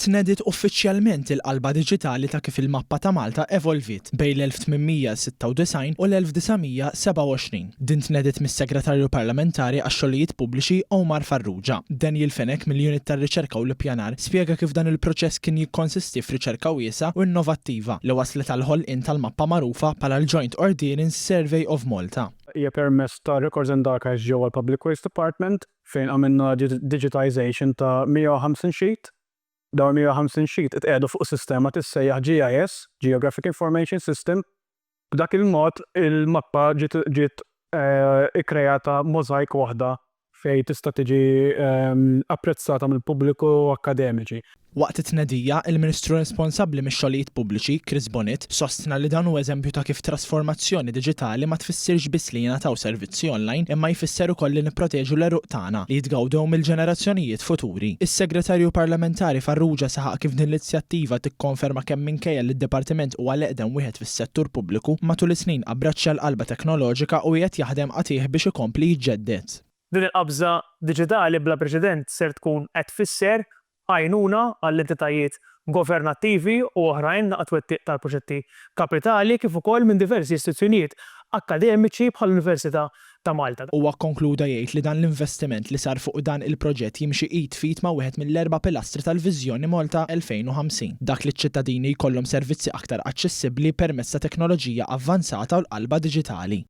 Tnediet uffiċjalment il-qalba diġitali ta' kif il-mappa ta' Malta evolviet bejn l-1896 u l-1927. Din tnediet mis-Segretarju Parlamentari għax-Xogħlijiet Pubbliċi Omar Farrugia. Daniel Fenech mill-Unit tar-Riċerka u l-Ippjanar spjega kif dan il-proċess kien jikkonsisti f'riċerka wiesgħa u innovattiva li wasslet għall-ħolqien tal-mappa magħrufa bħala l-Joint Ordnance Survey of Malta. Hija permezz ta' Records and Archives ġewwa l-Public Works Department fejn għamilna digitization ta' 150 sheet. Dawn 150 sheet itqiegħdu fuq sistema tissejjaħ GIS, Geographic Information System. B'dak il-mod il-mappa ġiet ġiet ikkreata mosaic waħda fejn tista' tiġi apprezzata mill-pubbliku u akkademiċi. Waqt it-tnedija, il-Ministru responsabbli mix-Xogħlijiet Pubbliċi, Chris Bonett, sostna li dan hu eżempju ta' kif trasformazzjoni diġitali ma tfissirx biss li jingħataw servizzi online imma jfisser ukoll li nipproteġu l-għeruq tagħna li jitgawdew mill-ġenerazzjonijiet futuri. Is-Segretarju Parlamentari Farrugia saħaq kif din l-inizjattiva tikkonferma kemm minkejja li d-Dipartiment huwa l-eqdem wieħed fis-settur pubbliku, matul is-snin abbraċċja l-qalba teknoloġika u qiegħed jaħdem qatigħ biex ikompli jiġġedded. Din il-qabża diġitali bla preċedent ser tkun qed tfisser għajnuna għall-entitajiet governattivi u oħrajn għat-twettiq tal-proġetti kapitali kif ukoll minn diversi istituzzjonijiet akkademiċi bħall-Università ta' Malta. Huwa kkonkluda jgħid li dan l-investiment li sar fuq dan il-proġett jimxi id f'id ma' wieħed mill-erba' pilastri tal-Viżjoni Malta 2050, dak li ċ-ċittadini jkollhom servizzi aktar aċċessibbli permezz ta' teknoloġija avvanzata u l-qalba diġitali.